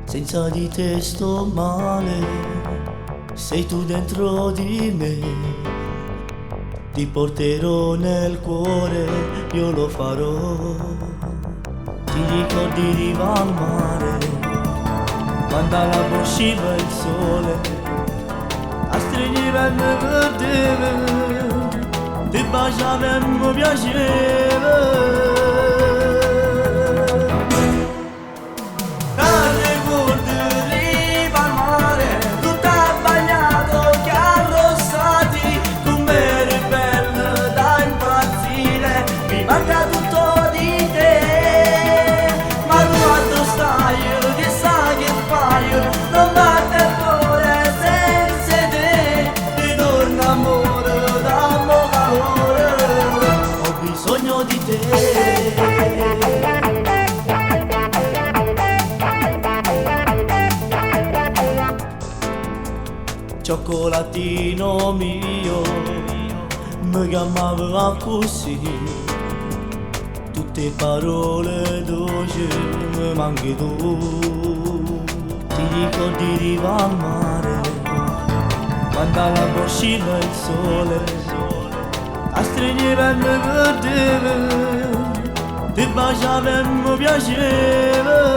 Senza di te sto male, sei tu dentro di me. Ti porterò nel cuore, io lo farò. Ti ricordi riva al mare, quando alla usciva il sole, a stringeva e mi vedeva, ti baciava e mi piaceva. Manca tutto di te, ma quando stai, chissà che fai, non batte il cuore senza te, ritorna amore, dammi calore, ho bisogno di te. Cioccolatino mio, mi chiamava così, tutte parole dolci mi manchi tu. Ti ricordi riva al mare, quando alla usciva il sole, a stringeva e mi vedeva, ti baciava e mi piaceva.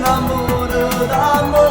Amore,